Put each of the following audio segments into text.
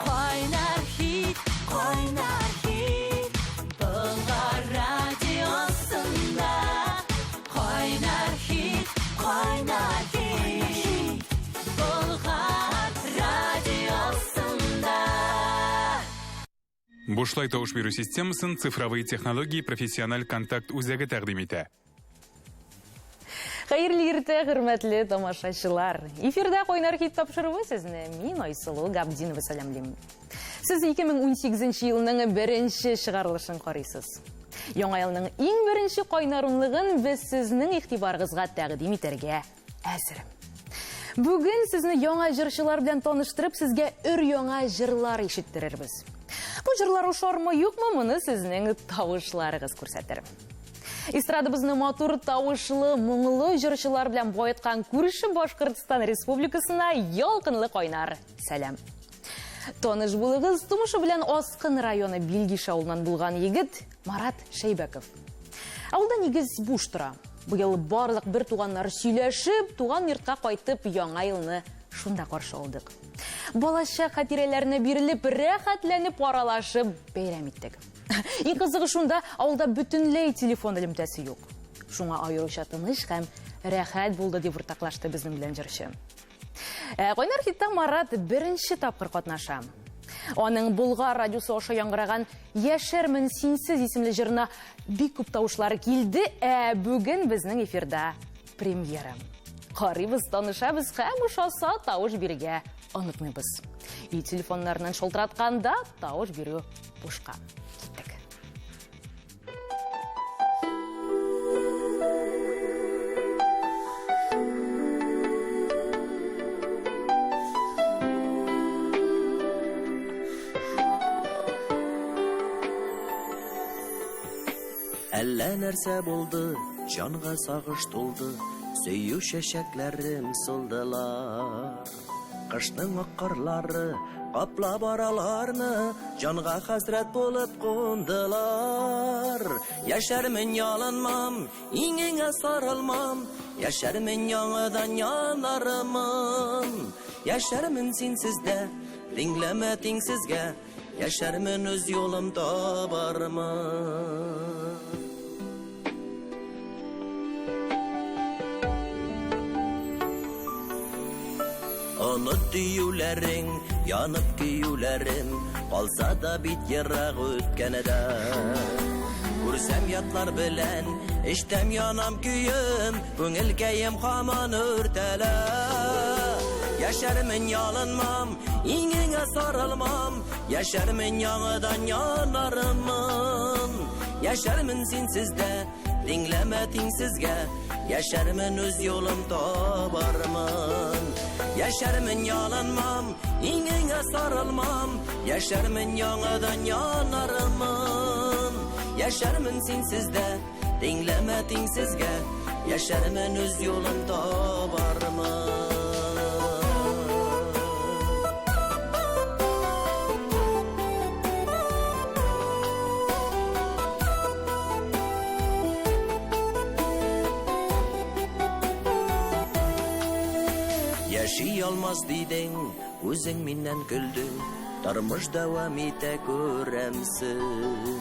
Кайнар хит, кайнар хит, Болгар радиосында. Кайнар хит, кайнар хит, Болгар радиосында. Бушлай тавыш бирү системасын Цифровые технологии профессиональ контакт үзәге тәкъдим итә. Хәерле иртә, хөрмәтле тамашачылар. Эфирда Кайнар хит тапшыруы сезне мин Айсылу Габдинова сәламлим. Сез 2018 елның беренче чыгарылышын карыйсыз. Яңа елның иң беренче кайнар унлыгын без сезнең игътибарыгызга тәкъдим итәргә әзер. Бүген сезне яңа җырчылар белән таныштырып, сезгә өр-яңа җырлар ишеттерербез. Бу җырлар ошармы, юкмы, моны сезнең тавышларыгыз күрсәтер. Эстрадабызны матур тавышлы, моңлы җырчылар белән баеткан күрше Башкортстан Республикасына ялкынлы кайнар сәлам. Таныш булыгыз, тумышы белән Аскын районы Билгиш авылыннан булган егет Марат Шәйбәков. Авылда нигез буш тора. Быел барлык бер туганнар сөйләшеп, туган йортка кайтып, яңа елны шунда каршы алдык. Балачак хатирәләренә бирелеп, рәхәтләнеп аралашып бәйрәм иттек. Иң кызыгы шунда, авылда бөтенләй телефон элемтәсе юк. Шуңа аеруча тыныч һәм рәхәт булды, дип уртаклашты безнең белән җырчы. Ә Кайнар хитта Марат беренче тапкыр катнаша. Аның Болгар радиосы аша яңгыраган Яшәрмен синсез исемле җырына бик күп тавышлар килде, ә бүген безнең эфирда премьера. Карыйбыз, танышабыз һәм ошаса тавыш бирергә онытмыйбыз. Өй телефоннарыннан шалтыратканда тавыш бирү бушка. Киттек. Әллә нәрсә булды, җанга сагыш тулды, Сөю чәчәкләрем сулдылар. Кышның ак карлары каплап араларны, Җанга хәсрәт булып кундылар. Яшәрмен ялынмам, иңеңә сарылмам, Яшәрмен яңадан янармын. Яшәрмен синсез дә, тиңләмә тиңсезгә, Яшәрмен үз юлым табармын. Оныт диюләрең, янып көюләрем, Калса да бит ерак үткәндә. Күрсәм ятлар белән, эчтәм янам көем, Күңелкәем һаман үртәлә. Яшәрмен ялынмам, иңеңә сарылмам, Яшәрмен яңадан янармын. Яшәрмен синсез дә, тиңләмә тиңсезгә, Яшәрмен үз юлым табармын. Яшәрмен ялынмам, иңеңә сарылмам, Яшәрмен яңадан янармын. Яшәрмен синсез дә, тиңләмә тиңсезгә, Яшәрмен үз юлым табармын. Яши алмас дидең, үзең миннән көлдең, Тормыш дәвам итә күрәмсең.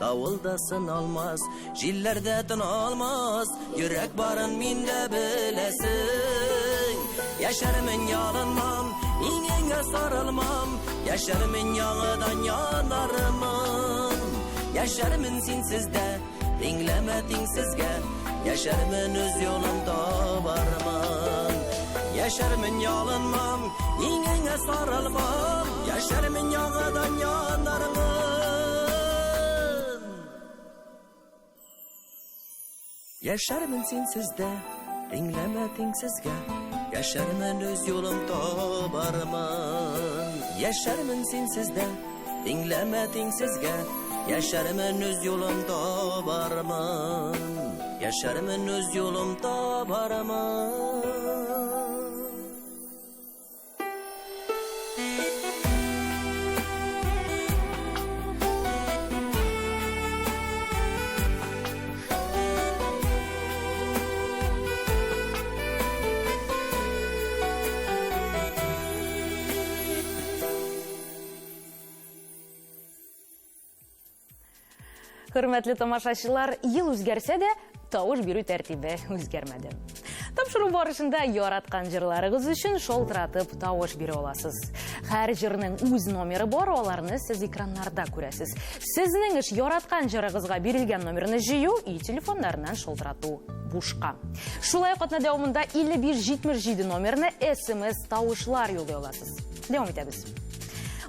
Давыл да сыналмас, җилләр дә тына алмас, Йөрәк барын миндә беләсең. Яшәрмен ялынмам, иңеңә сарылмам, Яшәрмен яңадан янармын. Яшәрмен синсез дә, тиңләмә тиңсезгә, Яшәрмен үз юлым табармын. Яшәрмен ялынмам, иңеңә сарылмам, Яшәрмен яңадан янармын. Яшәрмен синсез дә, тиңләмә тиңсезгә, Яшәрмен үз юлым табармын. Яшәрмен синсез дә, тиңләмә тиңсезгә, Яшәрмен үз юлым табармын. Яшәрмен үз юлым табармын. Хөрмәтле тамашачылар, ел үзгәрсә дә, тавыш бирү тәртибе үзгәрмәде. Тапшыру барышында яраткан җырларыгыз өчен шалтыратып тавыш бирә аласыз. Һәр җырның үз номеры бар, аларны сез экраннарда күрәсез. Сезнең эш яраткан җырыгызга бирелгән номерны җыю и телефоннарыннан шалтырату бушка. Шулай ук атна дәвамында 5577 номерына SMS тавышлар юллый аласыз. Дәвам итәбез.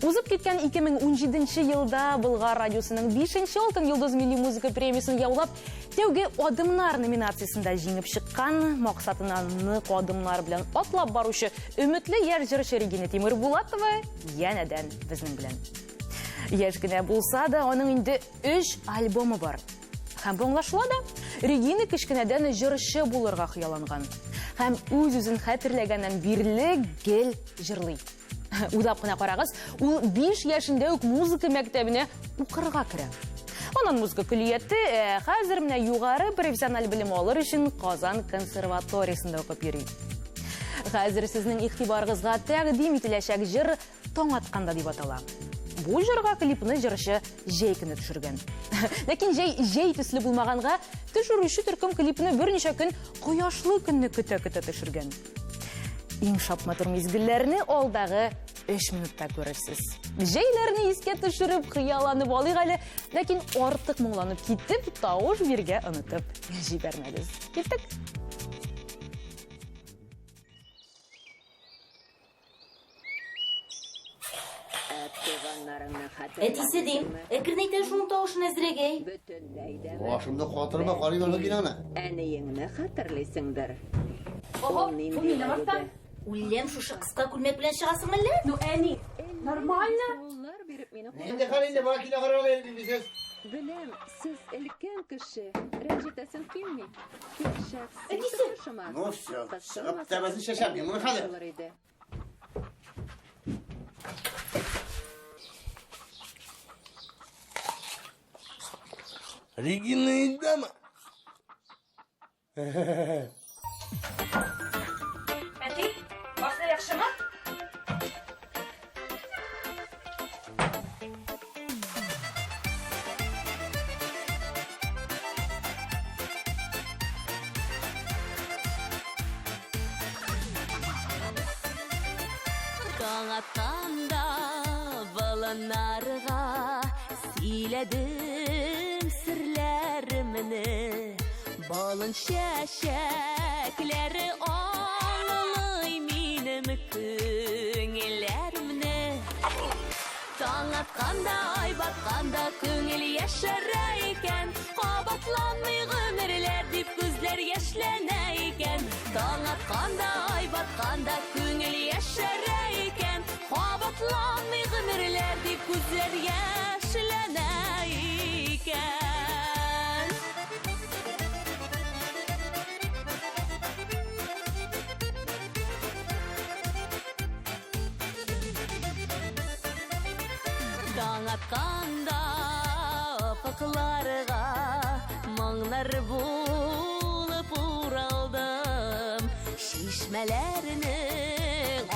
Узып киткән 2017 елда Болгар радиосының 5 Алтын йолдыз милли музыка премиясен яулап, Тәүге адымнар номинациясендә җиңеп чыккан, максатына нык адымнар белән атлап баручы өметле яшь җырчы Регина Тимербулатова янәдән безнең белән. Яшь кенә булса да, аның инде өч альбомы бар. Һәм бу аңлашыла да, Регина кечкенәдән җырчы булырга хыялланган. Һәм үз-үзен хәтерләгәннән бирле гел җырлый. Уйлап кына карагыз, ул 5 яшендә үк музыка мәктәбенә укырга керә. Аннан музыка көллияте, ә хәзер менә югары профессиональ белем алыр өчен Казан консерваториясендә укып йөри. Хәзер сезнең игътибарыгызга тәкъдим ителәчәк җыр Таң атканда дип атала. Бу җырга клипны җырчы җәй көне төшергән. Ләкин җәй җәй төсле булмаганга, төшерүче төркем клипны берничә көн кояшлы көнне көтә-көтә төшергән. Иң шап матур мизгелләрне алдагы 3 минутта күрерсез. Җәйләрне искә төшереп, хыялланып алыйк әле, ләкин артык моңланып китеп, тавыш биргә онытып җибәрмәгез. Киттек. Әтисе дим, әкренәйтә шуның тавышын әзрәк, әй. Башымны катырма, карыйм әле киноны. Әниеңне хәтерлисеңдер. Ого, бу минем арттан. Үлләм шушы кыска күлмәк белән чыгасың әллә? Ну, әни, нормально. Нинди хәл инде, бала кино карарга йөрим дисез. Беләм, сез өлкән кеше, рәнҗетәсем килми. Тик шәхси Әтисе! тормышыма Ну все, чыгып тәбәсен чәчәм мин моны хәзер. булыр иде. Регина өйдәме? Әти, башта яхшымы? Таң атканда болыннарга сөйләдем серләремне. Болын чәчәкләре аңлый минем күңелләремне. Таң атканда, ай батканда күңел яшәрә икән. Кабатланмый гомерләр дип күзләр яшьләнә икән. Таң атканда, ай батканда күңел яшәрә икән. Кабатланмый гомерләр дип күзләр яшьләнә икән. Таң атканда офыкларга моңнар булып уралдым. Чишмәләрнең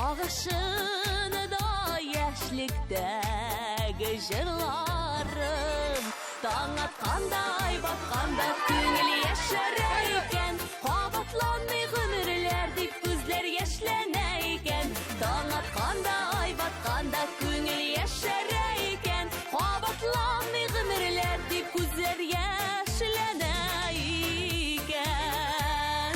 агышында яшьлектәге җырларым. Таң атканда, ай батканда күңел яшәрә икән. Кабатланмый гомерләр дип күзләр яшьләнә икән. Таң атканда, ай батканда күңел яшәрә икән. Кабатланмый гомерләр дип күзләр яшьләнә икән.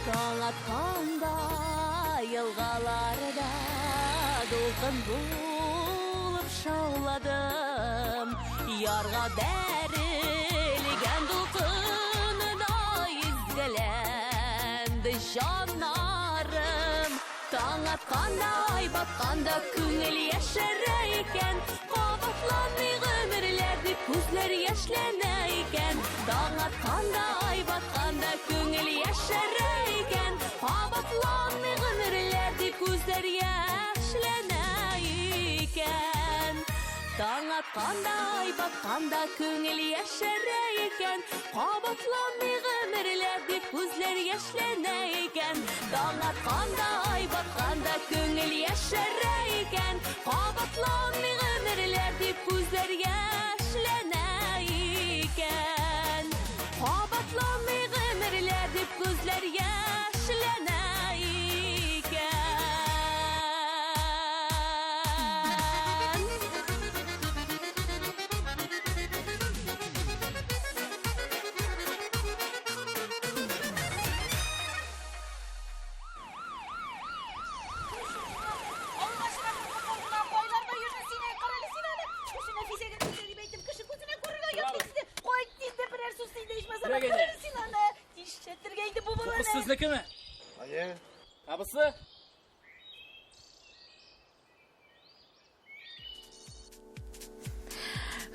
Таң атканда елгаларда дулкын булып шауладым. Ярга бәрелгән дулкында изгеләнде җаннарым. Таң атканда, ай батканда күңел яшәрә икән. Кабатланмый гомерләр дип күзләр яшьләнә икән. Таң атканда, ай батканда күңел яшәрә икән. Кабатланмый гомерләр дип күзләр яшьләнә икән. атканда, ай батканда күңел яшәрә икән. Кабатланмый гомерләр дип күзләр яшьләнә икән. Таң атканда, ай батканда күңел яшәрә икән. Кабатланмый гомерләр дип күзләр яшьләнә икән. Кабатланмый гомерләр дип күзләр яшьләнә икән. Кайларда йөрдең син, әй, карале син аны. Кеше Нәфисәгә нәрсә дип әйттем, кеше күзенә күрергә оят бит инде. Кайт инде берәр сүз инде ичмасам. Карале син аны. Нишләтергә инде бу баланы? Кыз сезнекеме? Әйе. Абысы?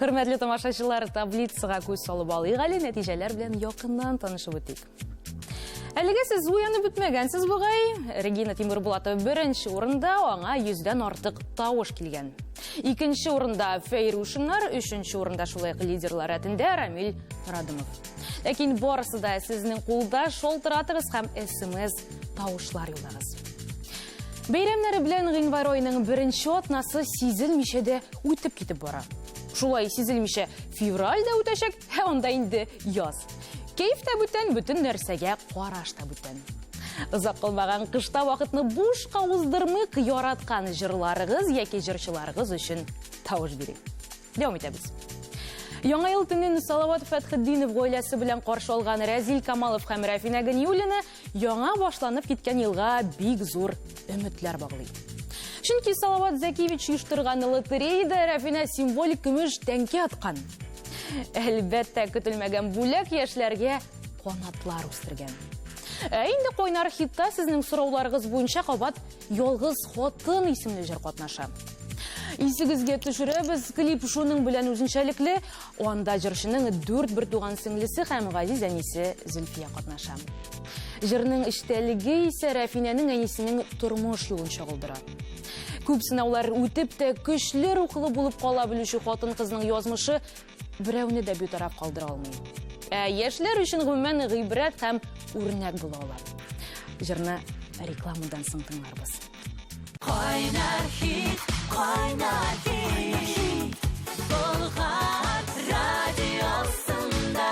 Хөрмәтле тамашачылар, таблицага күз салып алыйк әле, нәтиҗәләр белән якыннан танышып үтик. Әлегә сез уянып бетмәгәнсез бугай. Регина Тимурбулатова беренче урында, аңа 100дән артык тавыш килгән. Икенче урында Фәйрушиннар, өченче урында шулай ук лидерлар рәтендә Рамиль Радымов. Ләкин барысы да сезнең кулда, шалтыратыгыз һәм СМС тавышлар юллагыз. Бәйрәмнәре белән гыйнвар аеның беренче атнасы сизелмичә дә үтеп китеп бара. Шулай сизелмичә февраль дә үтәчәк, ә анда инде яз. Кәеф тә бүтән, бөтен нәрсәгә караш та бүтән. Озак калмаган кышта вакытны бушка уздырмыйк, яраткан җырларыгыз яки җырчыларыгыз өчен тавыш бирик. Дәвам итәбез. Яңа ел төнен Салават Фәтхетдинов гаиләсе белән каршы алган Рәзил Камалов һәм Рәфинә Ганиуллина яңа башланып киткән елга бик зур өметләр баглый. Чөнки Салават Зәкиевич оештырган лотереяда Рәфинә символик көмеш тәңкә аткан. Әлбәттә, көтелмәгән бүләк яшьләргә канатлар үстергән. Ә инде кайнар хитта сезнең сорауларыгыз буенча кабат Ялгыз хатын исемле җыр катнаша. Исегезгә төшерәбез, клип шуның белән үзенчәлекле. Анда җырчының 4 бертуган сеңлесе һәм газиз әнисе Зөлфия катнаша. Җырның эчтәлеге исә Рәфинәнең әнисенең тормыш юлын чагылдыра. Күп сынаулар үтеп тә көчле рухлы булып кала белүче хатын-кызның язмышы берәүне дә битараф калдыра алмый. Ә яшьләр өчен гомумән гыйбрәт һәм үрнәк була ала. Җырны рекламадан соң тыңларбыз. Кайнар хит, кайнар хит, Болгар радиосында.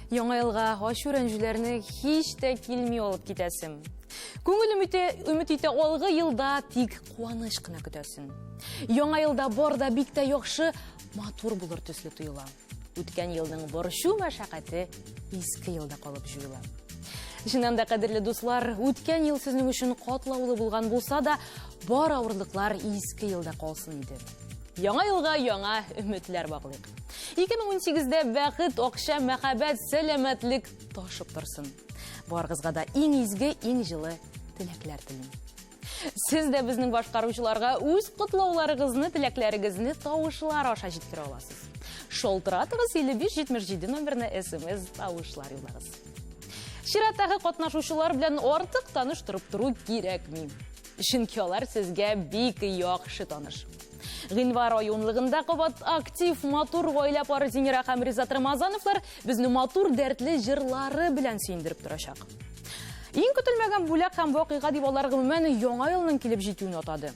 Яңа елга ачу-рәнҗүләрне һич тә килми алып китәсем. Күңел өмете, өмет итә алгы елда тик куаныч кына көтәсен. Яңа елда бар да бик тә яхшы, матур булыр төсле тоела. Үткән елның борчу мәшәкате иске елда калып җуела. Чыннан да, кадерле дуслар, үткән ел сезнең өчен катлаулы булган булса да, бар авырлыклар иске елда калсын иде. Яңа елга яңа өметләр баглыйк. 2018-дә бәхет, акча, мәхәббәт, сәламәтлек ташып торсын. Барыгызга да иң изге, иң җылы теләкләр телим. Сез дә безнең башкаручыларга үз котлауларыгызны, теләкләрегезне тавышлар аша җиткерә аласыз. Шалтыратыгыз 5577 номерына SMS тавышлар юллагыз. Чираттагы катнашучылар белән артык таныштырып тору кирәкми. Чөнки алар сезгә бик яхшы таныш. Гыйнвар ай унлыгында кабат актив, матур гаилә пары Зинира һәм Ризат Рамазановлар безне матур, дәртле җырлары белән сөендереп торачак. Иң көтелмәгән бүләк һәм вакыйга дип алар гомумән яңа елның килеп җитүен атады.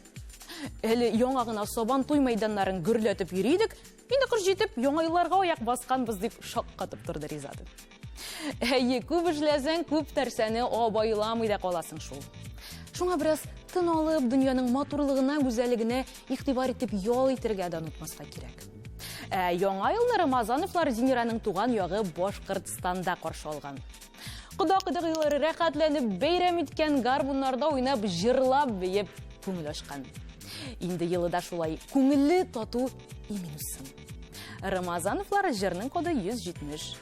Әле яңа гына Сабан туй мәйданнарын гөрләтеп йөри идек, инде кыш җитеп, яңа елларга аяк басканбыз дип шаккатып торды Ризат. Әйе, күп эшләсәң, күп нәрсәне абайламый да каласың шул. Шуңа бераз тын алып, дөньяның матурлыгына, гүзәллегенә игътибар итеп ял итәргә дә онытмаска кирәк. Ә яңа елны Рамазановлар Зинираның туган ягы Башкортстанда каршы алган. Кода-кодагыйлары рәхәтләнеп бәйрәм иткән, гармуннарда уйнап, җырлап, биеп күңел ачкан. Инде елы да шулай күңелле, тату, имин узсын. Рамазановлар җырның коды 173.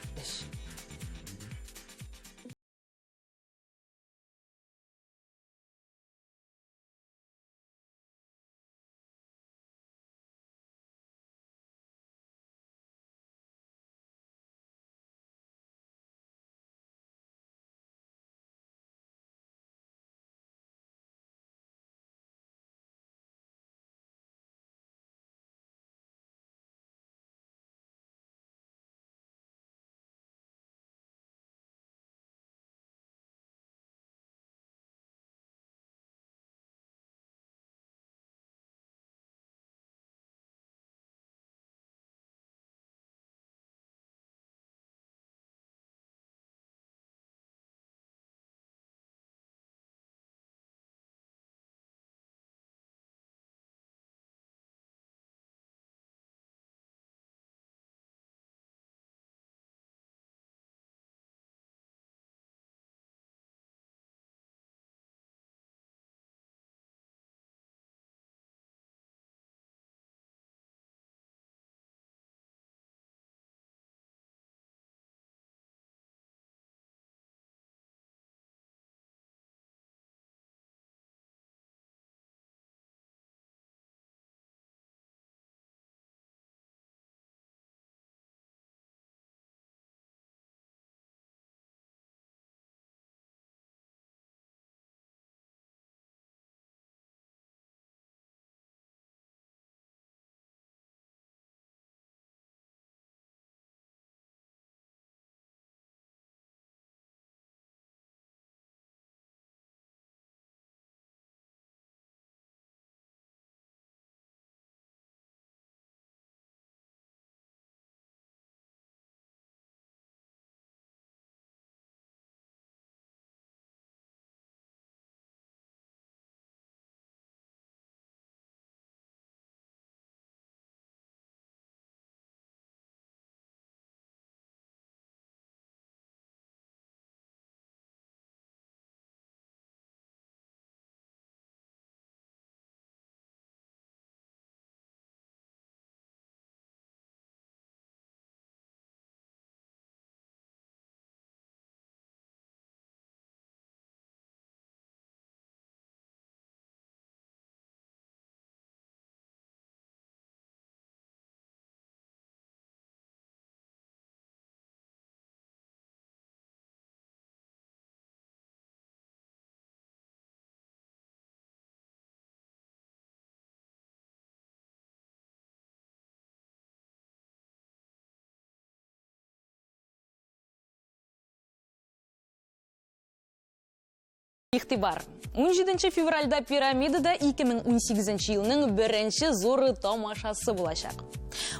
Игътибар! 17 февральдә Пирамидада 2018 елның беренче зур тамашасы булачак.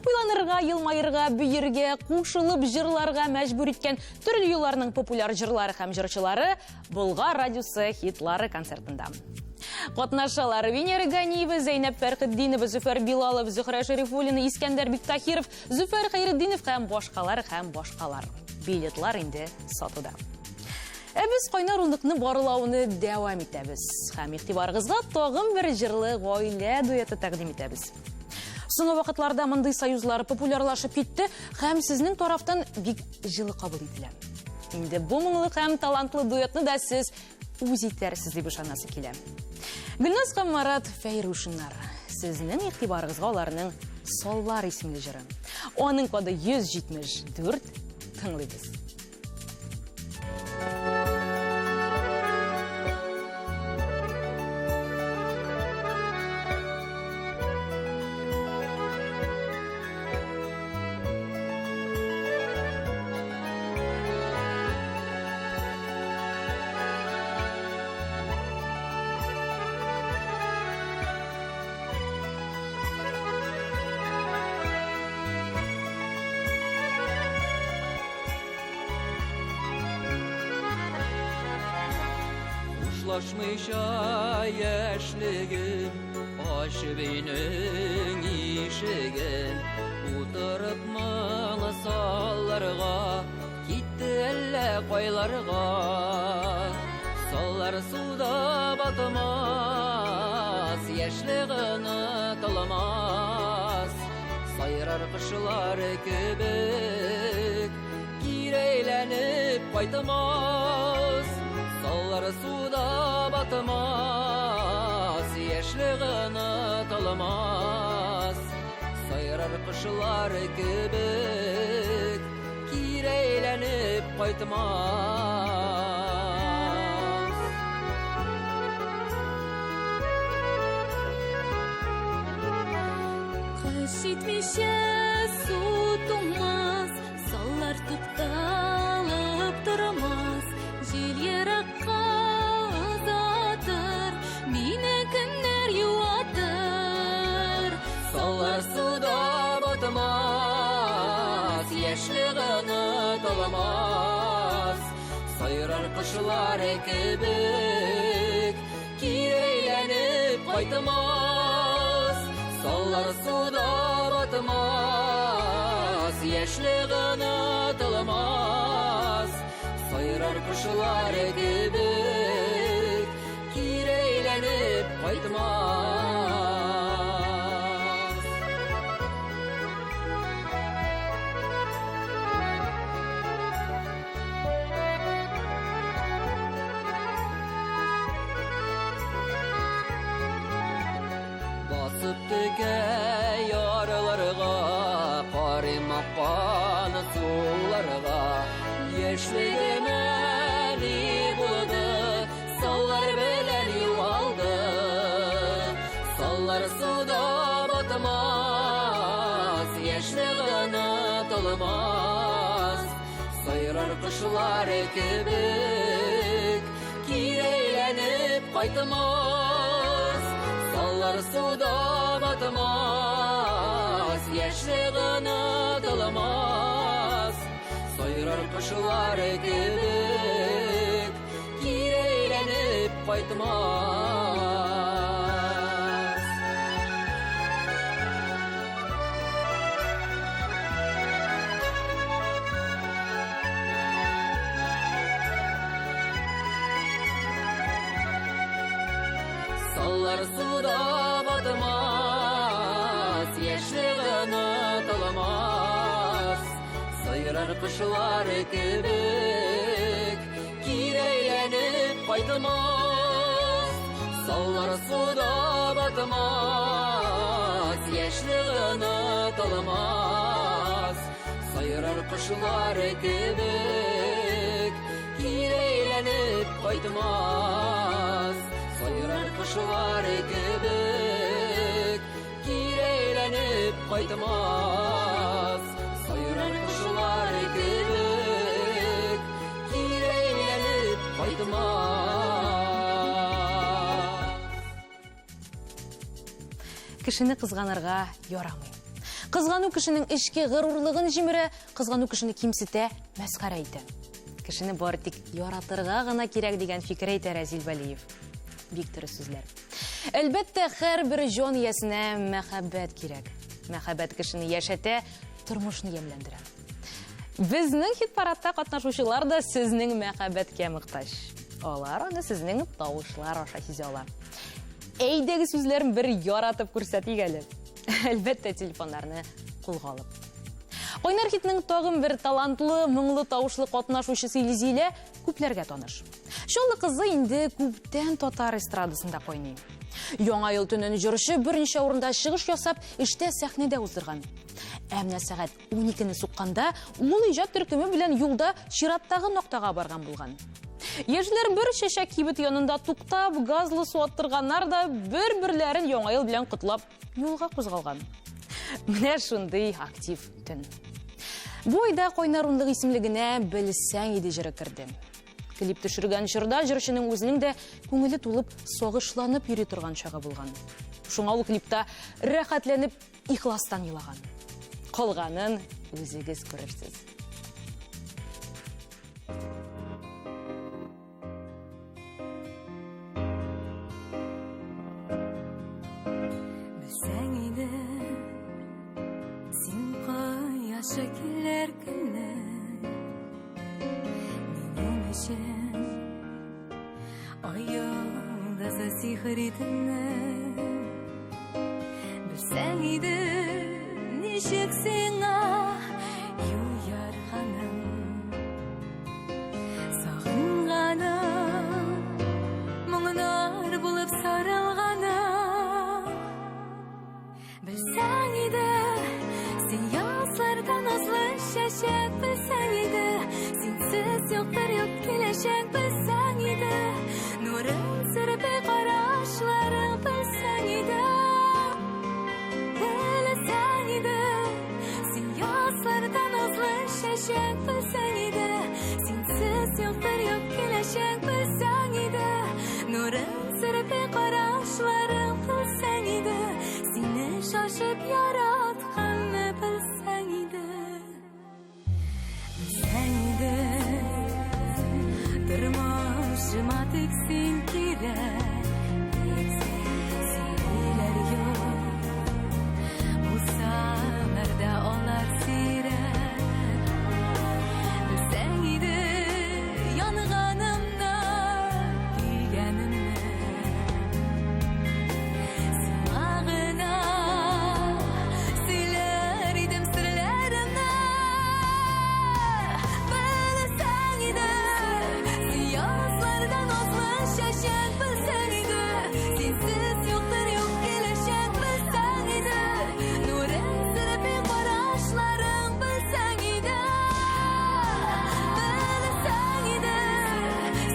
Уйланырга, елмаерга, биергә, кушылып җырларга мәҗбүр иткән төрле елларның популяр җырлары һәм җырчылары Болгар радиосы хитлары концертында. Катнашалар Венера Ганиева, Зәйнәп Фәрхетдинова, Зөфәр Билалов, Зөһрә Шәрифуллина, Искәндәр Биктахиров, Зөфәр Хәйретдинов һәм башкалар һәм башкалар. Билетлар инде сатуда. Ә без кайнар урындыкны барлауны дәвам итәбез. Һәм игътибарыгызга тагын бер җырлы гаилә дуэты тәкъдим итәбез. Соңгы вакытларда мондый союзлар популярлашып китте һәм сезнең тарафтан бик җылы кабул ителә. Инде бу моңлы һәм талантлы дуэтны да сез үз итәрсез дип ышанасы килә. Гөлназ һәм Марат Фәйрушиннар. Сезнең игътибарыгызга аларның Саллар исемле җыры. Аның коды 174. Тыңлыйбыз. Хушлашмыйча яшьлегем, ачып өйнең ишеген, утырып моңы салларга, китте әллә кайларга. Саллар суда батмас, яшьлек онытылмас, сайрар кошлар кебек кире әйләнеп кайтмас. Саллар суда батмас, яшьлек онытылмас, сайрар кошлар кебек кире әйләнеп кайтмас. Кыш итмичә су туңмас, саллар тукталып тормас, җил еракка озатыр, мине кемнәр юатыр. Саллар суда батмас, яшьлек онытылмас, сайрар кошлар кебек кире әйләнеп кайтмас. Саллар суда батмас, яшьлек онытылмас, сайрар кошлар кебек кире әйләнеп кайтмас. Басып текә ярларга, карыйм аккан суларга, яшьлегемә ни булды, саллар белән югалды. Саллар суда батмас, яшьлек онытылмас, сайрар кошлар кебек кире әйләнеп кайтмас. Саллар суда батмас, яшьлек онытылмас, сайрар кошлар кебек кире әйләнеп кайтмас. Саллар суда батмас, яшьлек онытылмас, сайрар кошлар кебек кире әйләнеп кайтмас. Саллар суда батмас, яшьлек онытылмас, сайрар кошлар кебек кире әйләнеп кайтмас. Сайрар кошлар кебек кире әйләнеп кайтмас. Сайрар кошлар кебек кире әйләнеп кайтмас. Кешене кызганырга ярамый. Кызгану кешенең эчке горурлыгын җимерә, кызгану кешене кимсетә, мәсхәрә итә. Кешене бары тик яратырга гына кирәк дигән фикер әйтә Рәзил Вәлиев. Бик дөрес сүзләр. Әлбәттә, һәрбер җан иясенә мәхәббәт кирәк. Мәхәббәт кешене яшәтә, тормышны ямьләндерә. Безнең хит-парадта катнашучылар да сезнең мәхәббәткә мохтаҗ. Алар аны сезнең тавышлар аша сизә ала. Әйдәгез сүзләрен бер яратып күрсәтик әле. Әлбәттә, телефоннарны кулга алып. Кайнар хитның тагын бер талантлы, моңлы тавышлы катнашучысы Илзилә күпләргә таныш. Чаллы кызы инде күптән татар эстрадасында кайный. Яңа ел төнен җырчы берничә урында чыгыш ясап, эштә сәхнәдә уздырган. Ә менә сәгать 12-не сукканда ул иҗат төркеме белән юлда чираттагы ноктага барган булган. Яшьләр бер чәчәк кибет янында туктап, газлы су аттырганнар да бер-берләрен Яңа ел белән котлап юлга кузгалган. Менә шундый актив төн. Бу айда кайнар унлык исемлегенә Белсәң иде җыры керде. Клип төшергән чорда җырчының үзенең дә күңеле тулып, сагышланып йөри торган чагы булган. Шуңа ул клипта рәхәтләнеп Ихластан елаган. Калганын үзегез күрерсез. Белсәң иде, син кояшы килер көнне минем өчен Ай йолдызы сихри төнне Белсәң иде, ничек сиңа юл ярганым Сагынганым, моңнар булып сарылганым Белсәң иде, син язларда назлы чәчәк, белсәң иде, синсез юктыр юк киләчәк, белсәң иде, нурын сөрпе карашларың, белсәң иде, белсәң иде, син язларда назлы чәчәк, белсәң иде, синсез юктыр юк киләчәк, белсәң иде, нурын сөрпе карашларың, белсәң иде, Сине шашып яратканны белсәң иде. Белсәң иде, тормышыма тик син кирәк. Сөйләр юк, булсалар да алар сирәк. Белсәң иде, янганымны, көйгәнемне. Сиңа гына сөйләр идем серләремне. Белсәң иде, син язларда назлы чәчәк, белсәң иде, синсез юктыр юк киләчәк, белсәң иде, нурын сөрепи карашларың, белсәң иде, белсәң иде,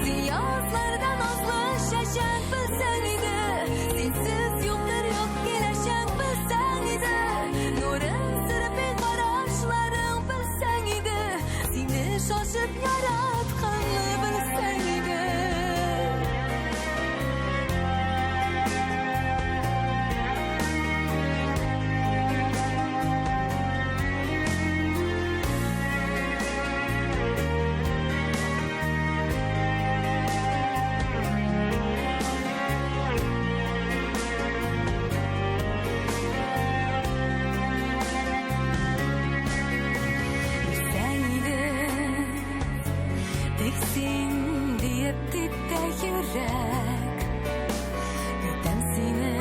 син язларда назлы чәчәк, белсәң иде, синсез юктыр юк киләчәк, белсәң иде, нурын сөрепи карашларың, белсәң иде, сине шашып яратканны белсәң иде. Белсәң иде, тик син диеп дип тә йөрәк. Көтәм сине,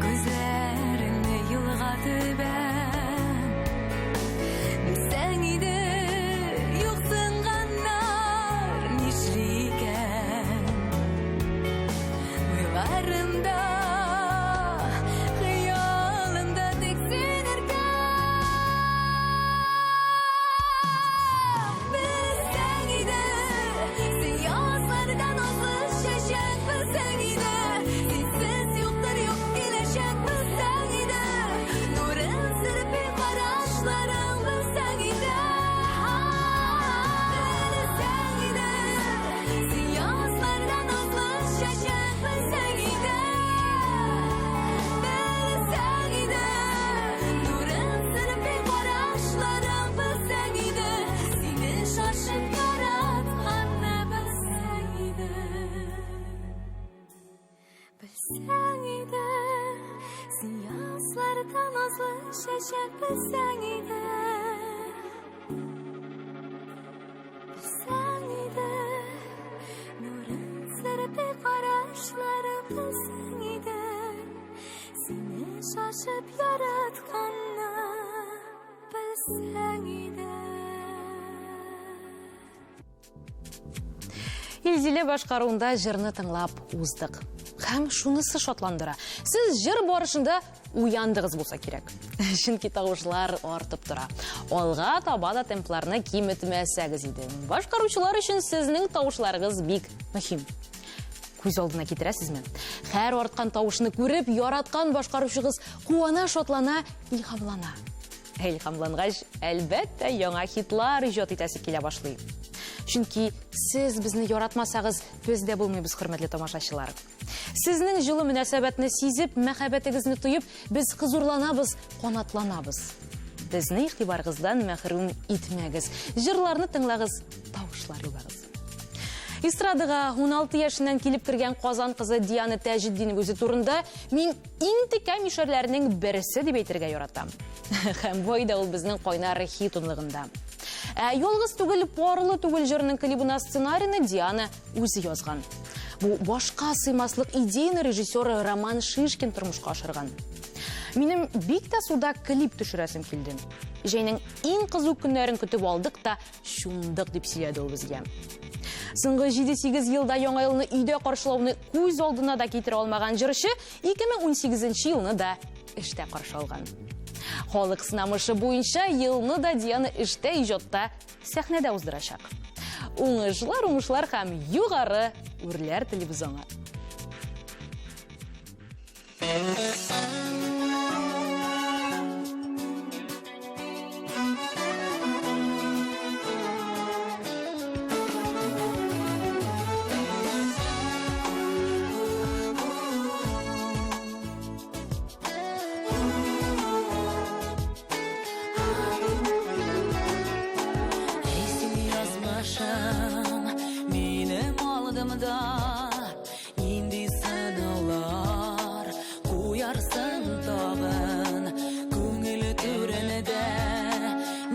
күзләреңне юлга төбәп. Белсәң иде, юксынганнар нишли икән. Уйларымда, хыялымда тик син иркәм. Белсәң иде, син язларда назлы чәчәк белсәң иде. Белсәң иде, нурын серпи карашлары белсәң иде. Сине шашып яратканны белсәң иде. Илзилә башкаруында җырны тыңлап уздык. Һәм шунысы шатландыра. Сез җыр барышында уяндыгыз булса кирәк. Чөнки тавышлар артып тора. Алга таба да темпларны киметмәсәгез иде. Башкаручылар өчен сезнең тавышларыгыз бик мөһим. Күз алдына китерәсезме? Һәр арткан тавышны күреп, яраткан башкаручыгыз куана, шатлана, илһамлана. Илһамлангач, әлбәттә, яңа хитлар иҗат итәсе килә башлый. Чөнки сез безне яратмасагыз, без дә булмыйбыз, хөрмәтле тамашачылар. Сезнең җылы мөнәсәбәтне сизеп, мәхәббәтегезне тоеп, без хозурланабыз, канатланабыз. Безне игътибарыгыздан мәхрүм итмәгез. Җырларны тыңлагыз, тавышлар юлагыз. Эстрадага 16 яшеннән килеп кергән Казан кызы Диана Тәҗетдинова үзе турында мин иң текә мишәрләрнең берсе дип әйтергә яратам. Һәм бу айда ул безнең кайнар хит унлыгында. Ә ялгыз түгел, парлы түгел җырының клибына сценарийны Диана үзе язган. Бу башка сыймаслык идеяны режиссер Роман Шишкин тормышка ашырган. Минем бик тә суда клип төшерәсем килде. Җәйнең иң кызу көннәрен көтеп алдык та чумдык, дип сөйләде ул безгә. Соңгы 7-8 елда яңа елны өйдә каршылауны күз алдына да китерә алмаган җырчы 2018 елны да эштә каршы алган. Халык сынамышы буенча елны да Диана эштә, иҗатта, сәхнәдә уздырачак. Уңышлар, уңышлар һәм югары үрләр телибез аңа. Эй, син язмышым, минем алдымда Нинди сынаулар куярсың тагын Күңел түрендә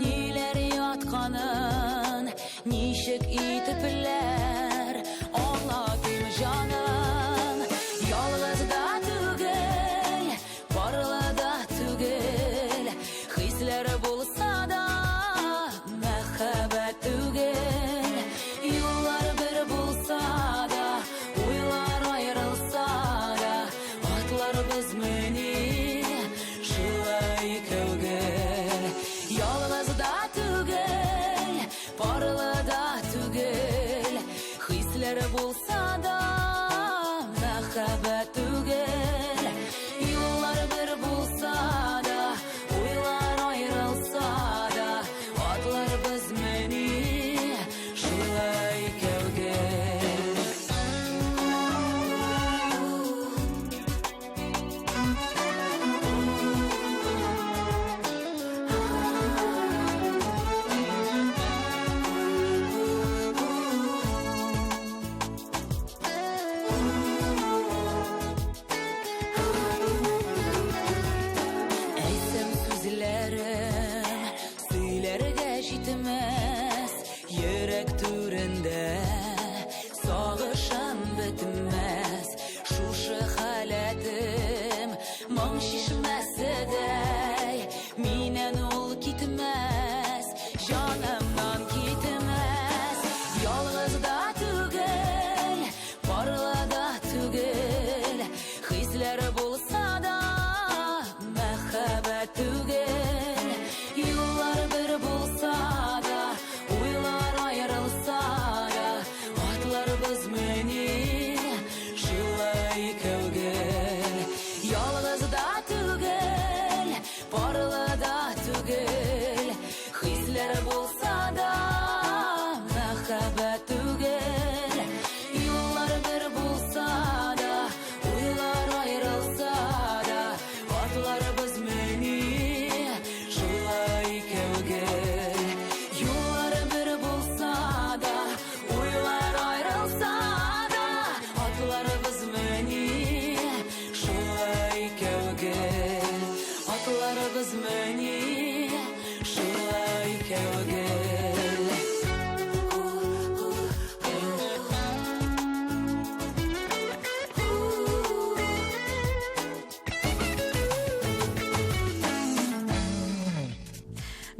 ниләр ятканын Ничек итепләр аңлатыйм җаным Ялгыз да түгел, парлы да түгел Хисләр булса да мәхәббәт түгел Юллар бер булса да, уйлар аерылса да, атларбыз мени шулай икәү гел. Ялгыз да түгел, парлы да түгел.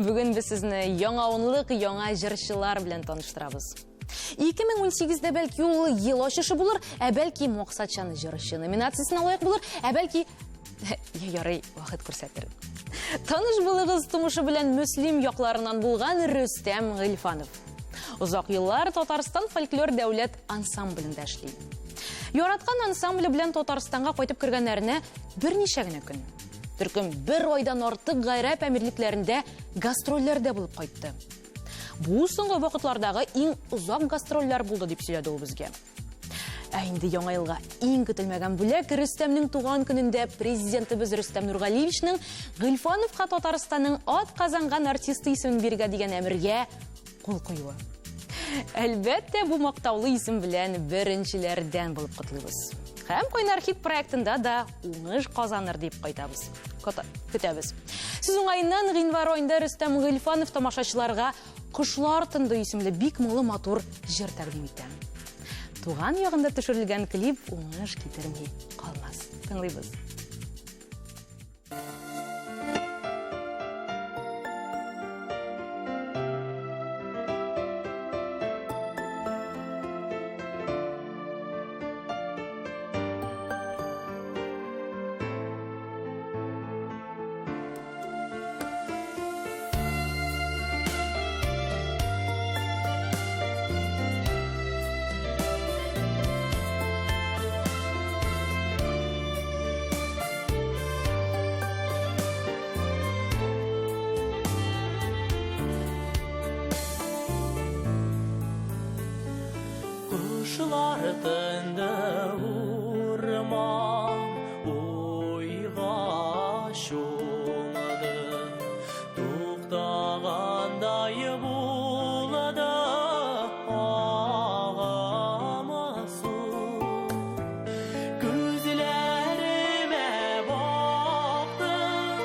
Бүген без сезне яңа унлык, яңа җырчылар белән таныштырабыз. 2018-дә бәлки ул ел ачышы булыр, ә бәлки максатчан җырчы номинациясенә лаек булыр, ә бәлки ярый, вакыт күрсәтер. Таныш булыгыз тумышы белән Мөслим якларыннан булган Рөстәм Гыйльфанов. Озак еллар Татарстан фольклор дәүләт ансамблендә эшли. Яраткан ансамбле белән Татарстанга кайтып кергәннәренә берничә генә көн. Төркем бер айдан артык Гарәп Әмирлекләрендә гастрольләрдә булып кайтты. Бу соңгы вакытлардагы иң озак гастрольләр булды, дип сөйләде ул безгә. Ә инде яңа елга иң көтелмәгән бүләк Рөстәмнең туган көнендә президентыбыз Рөстәм Нургалиевичның Гыйльфановка Татарстанның ат казанган артисты исемен бирергә дигән әмергә кул куюы. Әлбәттә, бу мактаулы исем белән беренчеләрдән булып котлыйбыз. Һәм Кайнар хит проектында да уңыш казаныр дип кайтабыз. Көтәбез. Сүз уңаеннан гыйнвар аенда Рөстәм Гыйльфанов тамашачыларга Кошлар тынды исемле бик моңлы матур җыр тәкъдим итә. Туган ягында төшерелгән клип уңыш китерми калмас. Тыңлыйбыз. Кошлар тынды урман уйга чумды Туктагандай булды агымы су Күзләремә бактың,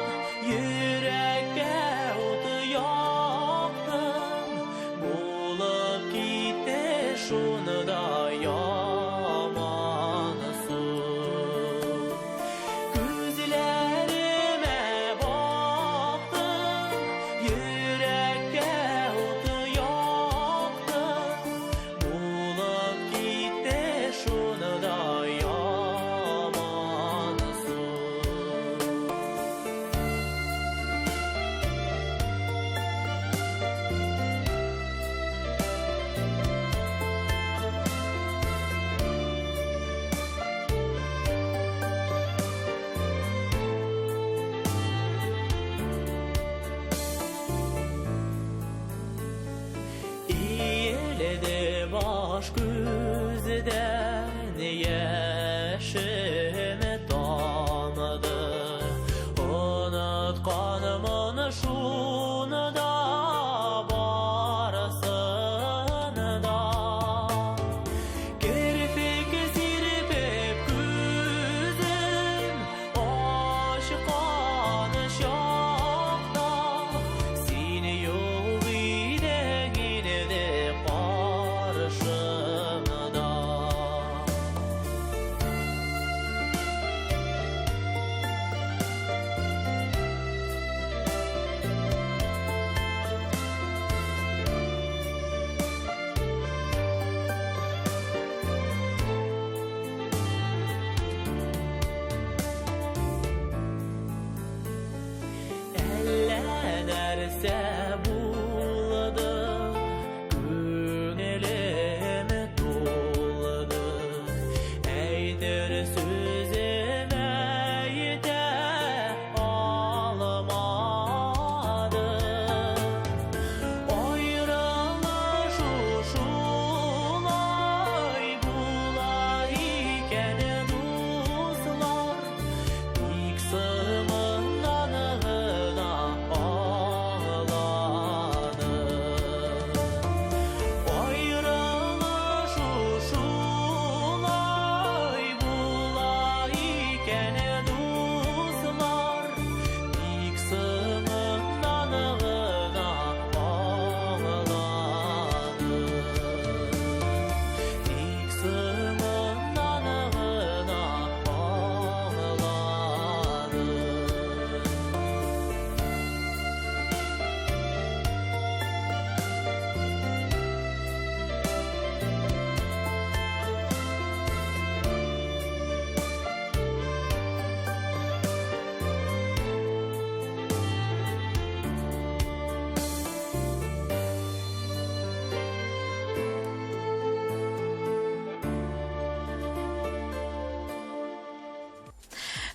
йөрәккә ут яктың, булып китте шунда ямансу. Күзләремә бактың, йөрәккә ут яктың, булып китте шунда ямансу. Иелде баш күздән яшем тамды Онытканмын шунда барысын да Керфек сирпеп күзем ачкан чакта Син юк идең инде каршымда.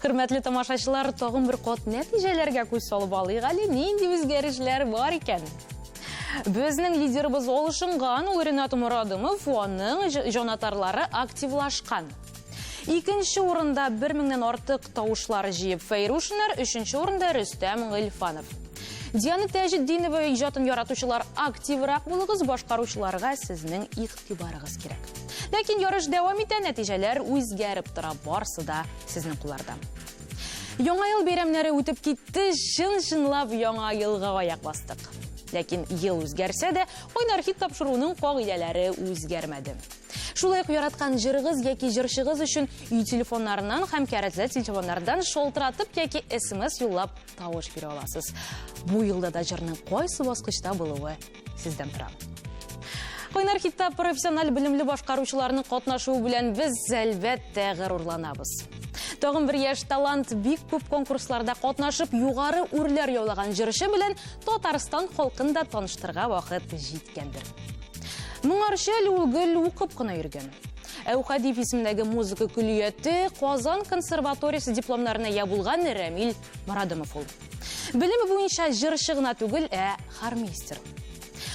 Хөрмәтле тамашачылар, тагын бер кат нәтиҗәләргә күз салып алыйк әле, нинди үзгәрешләр бар икән? Безнең лидерыбыз алышынган, ул Ренат Морадымов, аның җанатарлары активлашкан. Икенче урында бер меңнән артык тавышлар җыеп Фәйрушиннар, өченче урында Рөстәм Гыйльфанов. Диана Тәҗетдинова иҗатын яратучылар активрак булыгыз, башкаручыларга сезнең игътибарыгыз кирәк. Ләкин ярыш дәвам итә, нәтиҗәләр үзгәреп тора, барсы да сезнең кулларда. Яңа ел бәйрәмнәре үтеп китте, чын-чынлап яңа елга аяк бастык. Ләкин ел үзгәрсә дә, Кайнар хит тапшыруының кагыйдәләре үзгәрмәде. Шулай ук яраткан җырыгыз яки җырчыгыз өчен өй телефоннарыннан һәм кәрәзле телефоннардан шалтыратып яки смс юллап тавыш бирә аласыз. Бу елда да җырның кайсы баскычта булуы сездән тора. Кайнар хитта профессиональ белемле башкаручыларның катнашуы белән без, әлбәттә, горурланабыз. Тагын бер яшь талант бик күп конкурсларда катнашып, югары үрләр яулаган җырчы белән Татарстан халкын да таныштырырга вакыт җиткәндер. Моңарчы әле ул гел укып кына йөргән. Әүхәдиев исемендәге музыка көллияте Казан консерваториясе дипломнарына ия булган Рәмил Морадымов ул. Белеме буенча җырчы гына түгел, ә хормейстер.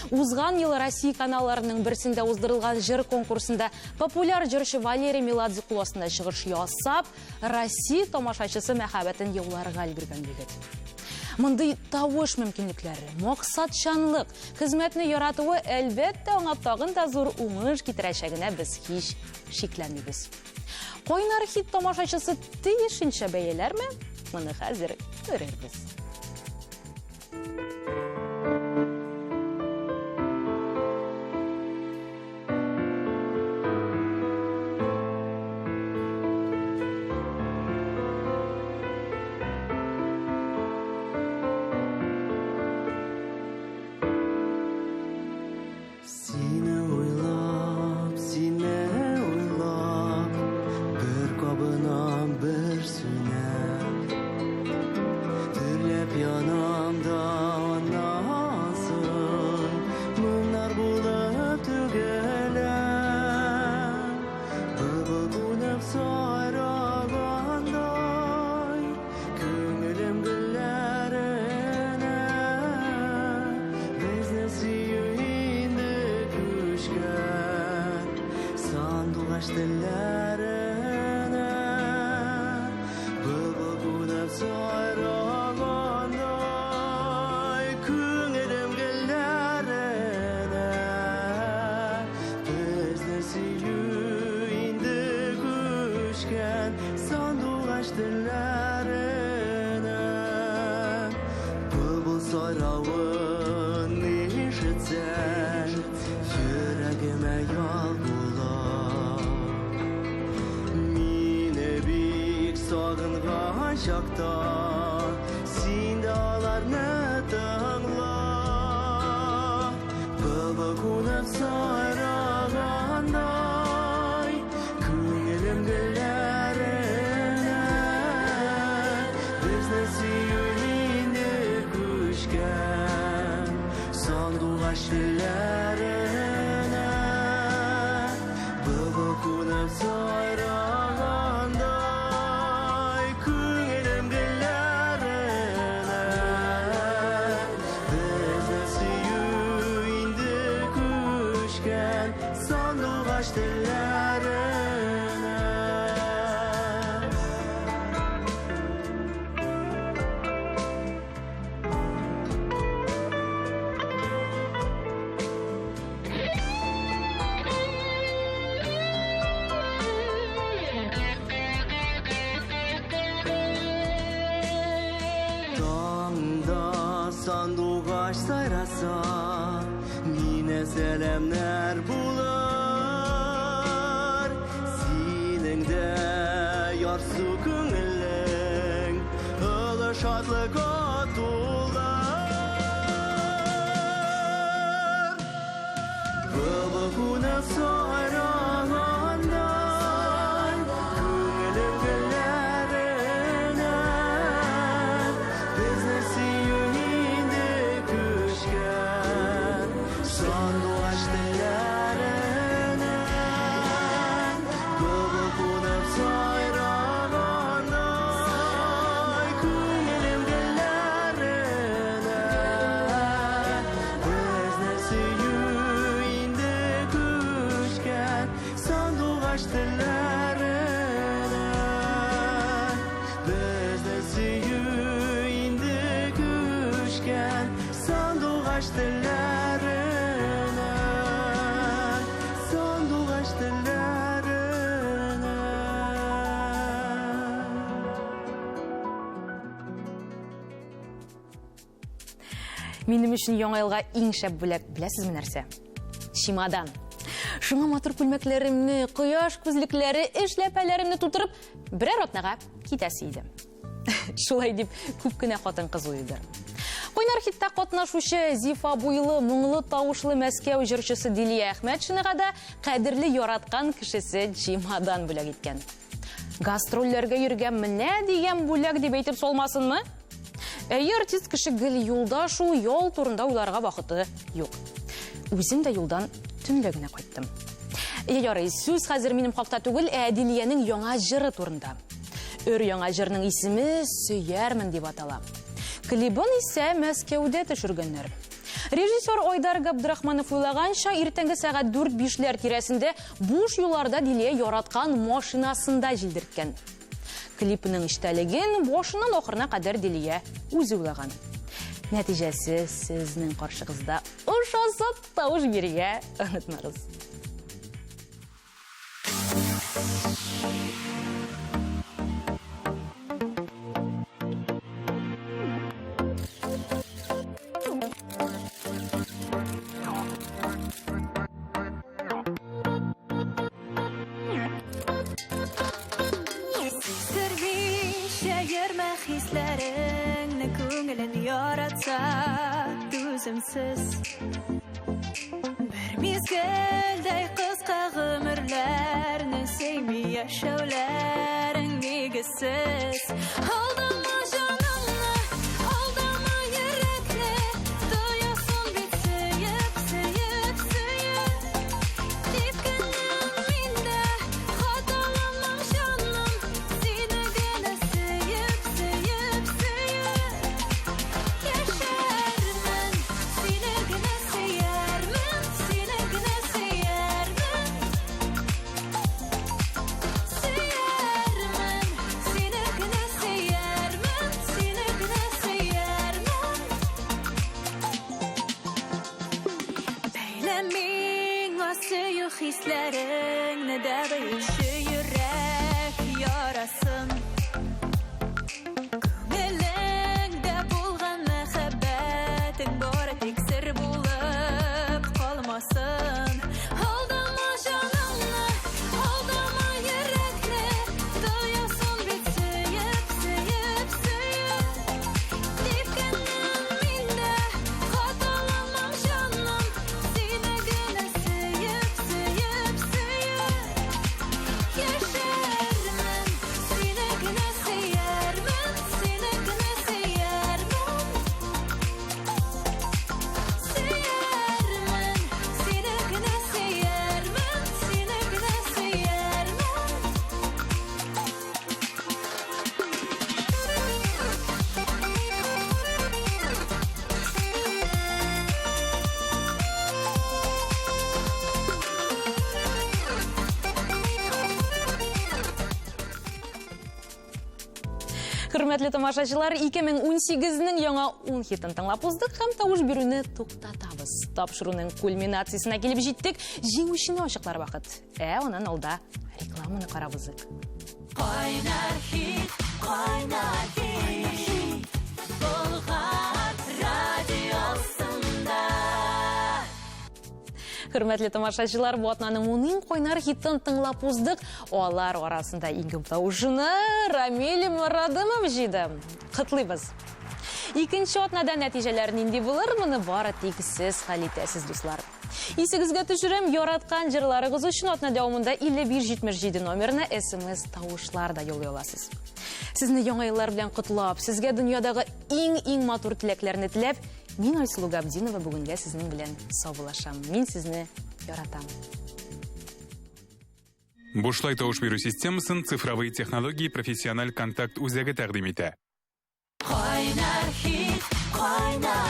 Узган ел Россия каналларының берсендә уздырылган җыр конкурсында популяр җырчы Валерий Меладзе кул астында чыгыш ясап, Россия тамашачысы мәхәббәтен яуларга өлгергән егет. Мондый тавыш мөмкинлекләре, максатчанлык, хезмәтне яратуы әлбәттә аңа тагын да зур уңыш китерәчәгенә без һич шикләнмибез. Кайнар хит тамашачысы тиешенчә бәяләрме? Моны хәзер күрербез. Сине уйлап, сине уйлап, бер кабынам, бер сүнәм. Дөрләп янам да аннан соң, моңнар булып түгеләм. Былбыл кунып сайрагандай, күңелем гөлләренә. Безне сөю инде күчкән сандугач телләренә. Былбыл кунып сайрагандай, күңелем гөлләренә. Безне сөю инде күчкән сандугач телләренә. Былбыл сайравын ишетсәң, йөрәгемә ял була. Мине бик сагынган чакта, син дә аларны тыңла. Былбыл кунып сайрагандай, күңелем гөлләренә. Безне сөю инде күчкән сандугач телләренә. Былбыл кунып сайрагандай, күңелем гөлләренә. Безне сөю инде күчкән сандугач телләренә. Таңда сандугач сайраса, мине сәламнәр булыр. Синең дә ярсу күңелең олы шатлыкка тулар. Былбыл кунып сайрагандай, күңелем гөлләренә. Безне сөю инде күчкән сандугач телләренә. Былбыл кунып сайрагандай, Минем өчен яңа елга иң шәп бүләк беләсезме нәрсә? Чемодан. Шуңа матур күлмәкләремне, кояш күзлекләре, эшләпәләремне тутырып, берәр атнага китәсе иде. Шулай дип күп кенә хатын-кыз уйлыйдыр. Кайнар хитта катнашучы Зифа буйлы, моңлы тавышлы Мәскәү җырчысы Дилия Әхмәтшинага да кадерле яраткан кешесе чемодан бүләк иткән. Гастрольләргә йөргән менә дигән бүләк дип әйтеп салмасынмы? Әйе, артист кеше гел юлда шул, ял турында уйларга вакыты юк. Үзем дә юлдан төнлә генә кайттым. Ярый, сүз хәзер минем хакта түгел, ә Дилиянең яңа җыры турында. Өр яңа җырның исеме Сөярмен дип атала. Клибын исә Мәскәүдә төшергәннәр. Режиссер Айдар Габдрахманов уйлаганча, иртәнге сәгать 4-5ләр тирәсендә буш юлларда Дилия яраткан машинасында җилдерткән. Клипның эчтәлеген башыннан ахырына кадәр Дилия үзе уйлаган. Нәтиҗәсе сезнең каршыгызда. Ошаса тавыш бирергә онытмагыз. Сиздермичә йөрмә хисләреңне, күңелен яратса түземсез. Бер мизгелдәй кыска гомерләрне сөйми яшәүләрең нигезсез. Алдама җаныңны, алдама йөрәкне, тоясың бит сөеп, сөеп, сөеп. Типкәннән мин дә хаталанмам җаным, сине генә сөеп, сөеп, сөеп. Яшәрмен, сине генә сөярмен, сине генә сөярмен. Сөярмен, сине генә сөярмен, сине генә сөярмен. Бәйлә миңа сөю хисләреңне дә бөюче йөрәк ярасын. Күңелеңдә булган мәхәббәтең бары тик сер булып калмасын. Алдама җаныңны, алдама йөрәкне, тоясың бит сөеп, сөеп, сөеп. Типкәннән мин дә хаталанмам җаным, сине генә сөеп, сөеп, сөеп. Яшәрмен, сине генә сөярмен, сине генә сөярмен. Сөярмен, сине генә сөярмен, сине генә сөярмен. Хөрмәтле тамашачылар, 2018-нең яңа 10 хитын тыңлап уздык һәм тавыш бирүне туктатабыз. Тапшыруның кульминациясенә килеп җиттек. Җиңүчене ачыклар вакыт. Ә аннан алда рекламаны карап узыйк. Кайнар хит, кайнар хит, Болгар радиосында. Хөрмәтле тамашачылар, бу атнаның 10 иң кайнар хитын тыңлап уздык. Алар арасында иң күп тавышны Рамиль Морадымов җыйды. Котлыйбыз. Икенче атнада нәтиҗәләр нинди булыр, моны бары тик сез хәл итәсез, дуслар. Исегезгә төшерәм, яраткан җырларыгыз өчен атна дәвамында 5577 номерына SMS тавышлар да юллый аласыз. Сезне яңа еллар белән котлап, сезгә дөньядагы иң-иң матур теләкләрне теләп, мин Айсылу Габдинова бүгенгә сезнең белән саубуллашам. Мин сезне яратам. Бушлай тавыш бирү системасын цифровые технологии профессиональ контакт үзәге тәкъдим итә. Кайнар хит, кайнар.